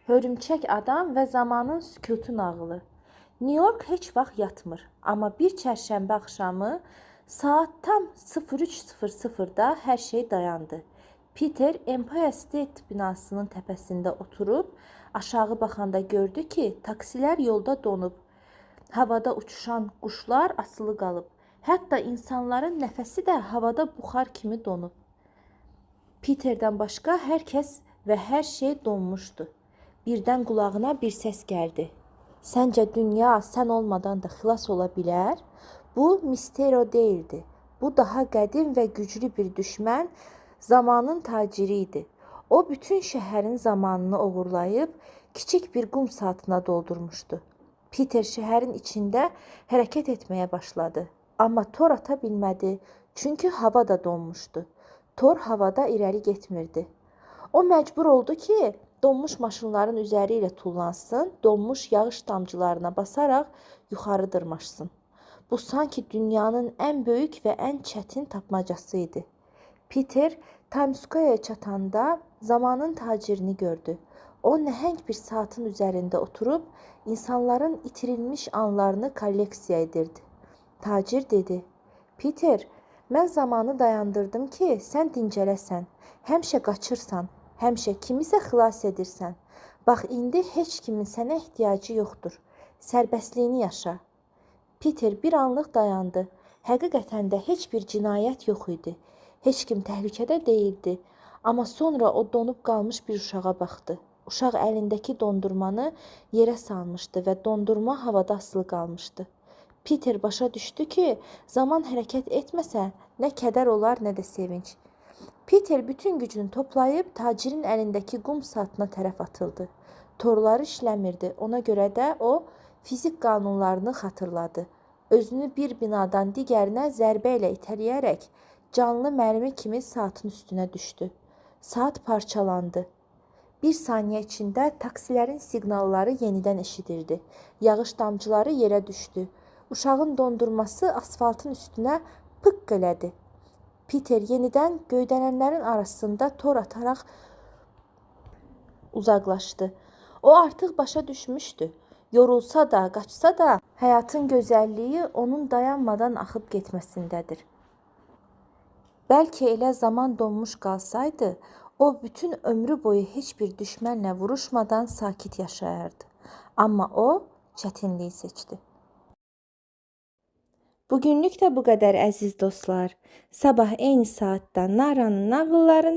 Hörümçək adam və zamanın sükutu nağılı. New York heç vaxt yatmır, amma bir çərşənbə axşamı saat tam 03:00-da hər şey dayandı. Peter Empire State binasının təpəsində oturub aşağı baxanda gördü ki, taksilər yolda donub, havada uçuşan quşlar asılı qalıb. Hətta insanların nəfəsi də havada buxar kimi donub. Peterdən başqa hər kəs və hər şey donmuşdu. Birdən qulağına bir səs gəldi. Səncə dünya sən olmadan da xilas ola bilər? Bu Misterio deyildi. Bu daha qədim və güclü bir düşmən, zamanın taciri idi. O bütün şəhərin zamanını oğurlayıb kiçik bir qum saatına doldurmuşdu. Peter şəhərin içində hərəkət etməyə başladı. Amma tor ata bilmədi, çünki hava da donmuşdu. Tor havada irəli getmirdi. O məcbur oldu ki, donmuş maşınların üzəri ilə tullansın, donmuş yağış damcılarına basaraq yuxarı dırmaşsın. Bu sanki dünyanın ən böyük və ən çətin tapmacası idi. Peter Times Square-ya çatanda zamanın tacirini gördü. O nəhəng bir saatın üzərində oturub insanların itirilmiş anlarını kolleksiya edirdi. Tacir dedi: "Peter, mən zamanı dayandırdım ki, sən dincələsən. Həmişə qaçırsan, həmişə kimisə xilas edirsən. Bax indi heç kimin sənə ehtiyacı yoxdur. Sərbəstliyini yaşa." Peter bir anlıq dayandı. Həqiqətən də heç bir cinayət yox idi. Heç kim təhlükədə deyildi. Amma sonra o donub qalmış bir uşağa baxdı. Uşaq əlindəki dondurmanı yerə salmışdı və dondurma havada asılı qalmışdı. Peter başa düşdü ki, zaman hərəkət etməsə nə kədər olar, nə də sevinc. Peter bütün gücünü toplayıb tacirin əlindəki qum saatına tərəf atıldı. Torları işləmirdi. Ona görə də o fizik qanunlarını xatırladı. Özünü bir binadan digərinə zərbə ilə itələyərək canlı mərmi kimi saatın üstünə düşdü. Saat parçalandı. Bir saniyə içində taksilərin siqnalları yenidən eşidildi. Yağış damcıları yerə düşdü. Uşağın dondurması asfaltın üstünə pıqq elədi. Peter yenidən göydələnlərin arasında tor ataraq uzaqlaşdı. O artıq başa düşmüşdü. Yorulsa da, qaçsa da, həyatın gözəlliyi onun dayanmadan axıb getməsindədir. Bəlkə elə zaman donmuş qalsaydı, o bütün ömrü boyu heç bir düşmənlə vuruşmadan sakit yaşayardı. Amma o çətinliyi seçdi. Bugünlük də bu qədər əziz dostlar. Sabah eyni saatda Naranın nağılların